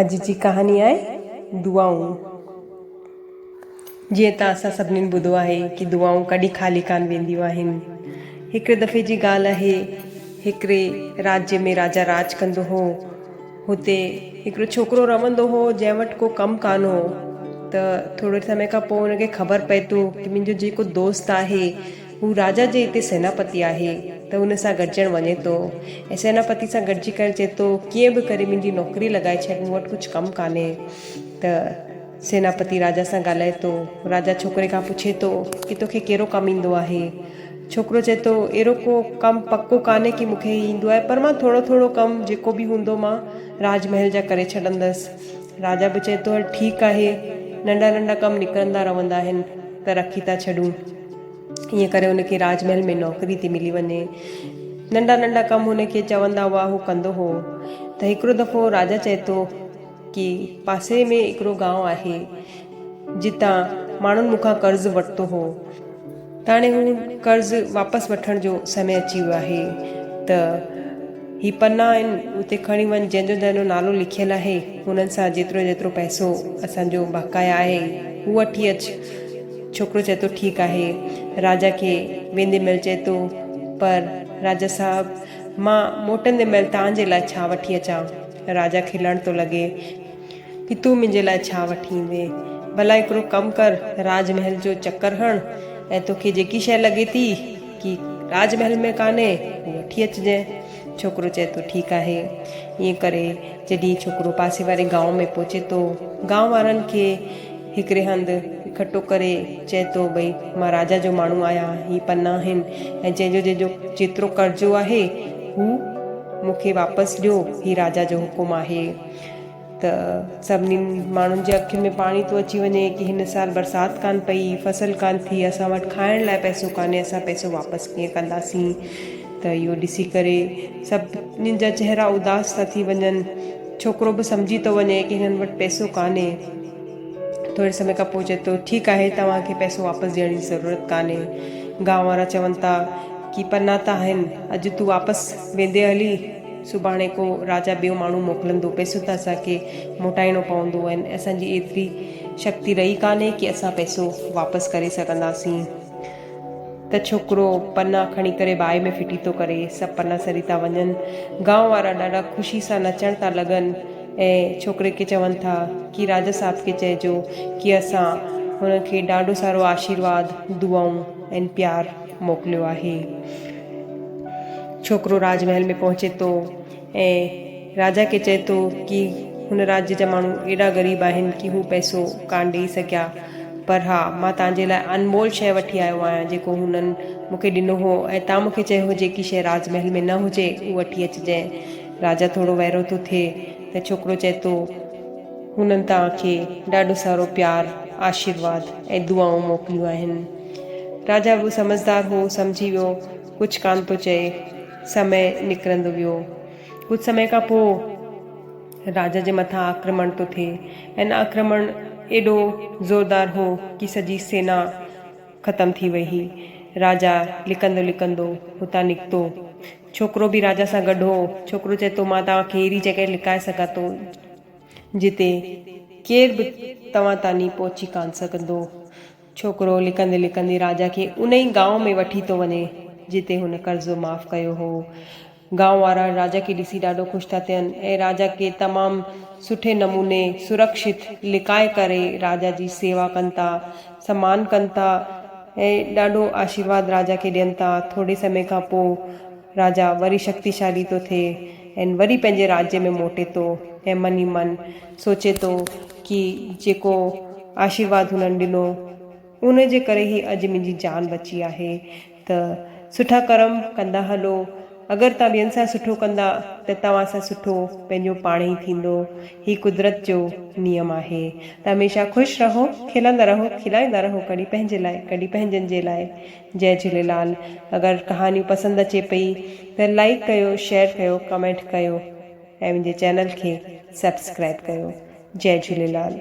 اڄ جي ڪهاڻي آهي دعائون. جيئن ته اسان سڀنين ٻڌو آهي ڪي دعائون ڪڏهن خالي ڪانه وينديون آهن. هڪڙي دفعي جي ڳالهه آهي هڪڙي راجيه ۾ راجا راڄ ڪندو هو. هتي هڪڙو ڇوڪرو رهندو هو جنهن وٽ ڪو ڪم ڪانه هو ته ٿوري سمي کان پوء هن کي خبر پئي ٿو ڪي منهنجو جيڪو دوست آهي هو راجا جي هتي سيناپتي آهي ته هن سان گڏجڻ وڃي ٿو ۽ سيناپتي سان گڏجي ڪري چئي ٿو ڪيئن به ڪري منهنجي نوڪري لڳائي ڇڏ مون وٽ ڪجهه ڪم ڪانهي ته سيناپتي راجا سان ڳالهائي ٿو راجا ڇوڪري کان پڇي ٿو ڪي توکي ڪهڙو ڪم ايندو آهي ڇوڪرو چئي ٿو اهڙو ڪو ڪم پڪو ڪانهي ڪي مون کي هي ايندو آهي پر مان ٿورو ٿورو ڪم جيڪو به هوندو مان راج محل جا ڪري ڇڏندس راجا به چئي ٿو هل ٺيڪ آهي ننڍا ننڍا ڪم نڪرندا رهندا آهن ته رکي ٿا ڇڏون ائين ڪري هن کي راج محل ۾ نوڪري ٿي ملي وڃي. ننڍا ننڍا ڪم هن کي چوندا هئا هو ڪندو هو ته هڪڙو دفعو راجا چئي ٿو ڪي پاسي ۾ هڪڙو گانء آهي جتان ماڻهن مون کان قرض ورتو هو ته هاڻي هو قرض واپس وٺڻ جو سمي اچي ويو آهي ته هي پنا آهن اتي کڻي وڃ جنهن جو جنهن جو نالو لکيل آهي انهن سان جيترو جيترو پئسو اسان جو بقايا آهي هو وٺي اچ. ڇوڪرو چئي ٿو ٺيڪ آهي. راجا کي ويندي مهل چئي ٿو پر راجا صاحب مان موٽندي مهل توهان جي لاء ڇا وٺي اچان؟ راجا کلڻ ٿو لڳي ڪي تون منهنجي لاء ڇا وٺي ايندين؟ ڀلا هڪڙو ڪم ڪر راج محل جو چڪر هڻ ۽ توکي جيڪي شيء لڳي ٿي ڪي راج محل ۾ ڪانهي هو وٺي اچجانء. ڇوڪرو چئي ٿو ٺيڪ آهي. ائين ڪري جڏهن ڇوڪرو پاسي واري گانء ۾ پهچي ٿو گانء وارن کي هڪڙي هنڌ اڪٺو ڪري چئي ٿو ڀئي مان راجا جو ماڻهو آهيان هي پنا آهن ۽ جنهن جو جنهن جو جيترو قرضو آهي هو مون کي واپس ڏيو هي راجا جو حڪم آهي ته سڀني ماڻهن جي اکين ۾ پاڻي ٿو اچي وڃي ڪي هن سال برسات ڪانه پئي فصل ڪانه ٿي اسان وٽ کائڻ لاء پئسو ڪانهي اسان پئسو واپس ڪيئن ڪنداسين ته اهو ڏسي ڪري سڀني جا چهرا اداس ٿا ٿي وڃن ڇوڪرو به سمجهي ٿو وڃي ڪي هنن وٽ پئسو ڪانهي ٿوري سمي کان پوء چئي ٿو ٺيڪ آهي توهان کي پئسو واپس ڏيڻ جي ضرورت ڪانهي گانء وارا چون ٿا ڪي پنا ته آهن اڄ تون واپس ويندي هلي سڀاڻي ڪو راجا ٻيو ماڻهو موڪلندو پئسو ته اسان کي موٽائڻو پوندو ۽ اسان جي ايتري شڪتي رهي ڪانهي ڪي اسان پئسو واپس ڪري سگهنداسين ته ڇوڪرو پنا کڻي ڪري باهه ۾ ڦٽي ٿو ڪري، سڀ پنا سڙي ٿا وڃن. گانء وارا ڏاڍا خوشي سان نچڻ ٿا لڳن ۽ ڇوڪري کي چون ٿا ڪي راجا صاحب کي چئجو ڪي اسان هن کي ڏاڍو سارو آشيرواد، دعائون ۽ پيار موڪليو آهي. ڇوڪرو راج محل ۾ پهچي ٿو ۽ راجا کي چئي ٿو ڪي هن راجيه جا ماڻهو ايڏا غريب آهن ڪي هو پئسو ڪانه ڏيئي سگهيا پر ها مان توهان جي لاء انمول شيء وٺي آيو آهيان جيڪو هنن مون کي ڏنو هو ۽ توهان مون کي چيو هو جيڪي شيء راج محل ۾ نه هجي اهو وٺي اچجانء. راجا ٿورو ويرو ٿو ٿئي ته ڇوڪرو چئي ٿو هنن توهان کي ڏاڍو سارو پيار، آشيرواد ۽ دعائون موڪليون آهن. راجا به سمجهدار هو سمجهي ويو ڪجهه ڪانه ٿو چئي. سمي نڪرندو ويو. ڪجهه سمي کان پوء راجا جي مٿان آڪرمڻ ٿو ٿئي ۽ آڪرمڻ ايڏو زوردار هو ڪي سڄي سينا ختم ٿي ويئي. راجا لڪندو لڪندو هتان نڪتو. ڇوڪرو به راجا سان گڏ هو. ڇوڪرو چئي ٿو مان توهان کي اهڙي جڳهه لڪائي سگهان ٿو جتي ڪير به توهان تاني پهچي ڪانه سگهندو. ڇوڪرو لڪندي لڪندي راجا کي ان ئي گانء ۾ وٺي ٿو وڃي، جتي هن قرضو معاف ڪيو هو. گانء وارا راجا کي ڏسي ڏاڍو خوش ٿا ٿين ۽ راجا کي تمام سٺي نموني سرڪشت لڪائي ڪري راجا جي سيوا ڪن ٿا، سمان ڪن ٿا ۽ ڏاڍو آشيرواد راجا کي ڏين ٿا. ٿوري سمي کان پوء راجا وري شڪتيشالي ٿو ٿئي ۽ وري پنهنجي راجيه ۾ موٽي ٿو ۽ من ئي من سوچي ٿو ڪي جيڪو آشيرواد هنن ڏنو ان جي ڪري ئي اڄ منهنجي جان بچي آهي ته سٺا ڪرم ڪندا هلو اگر توهان ٻين سان سٺو ڪندا ته توهان سان سٺو پنهنجو پاڻ ئي ٿيندو هي قدرت جو نيم آهي ته هميشه خوش رهو کلندا رهو کلائيندا رهو ڪڏهن پنهنجي لاء ڪڏهن پنهنجن جي لاء جئي جهوليلال اگر ڪهاڻيون پسند اچي پئي ته لائيڪ ڪيو شيئر ڪيو ڪمينٽ ڪيو ۽ منهنجي چينل کي سبسڪرائب ڪيو جئي جهوليلال.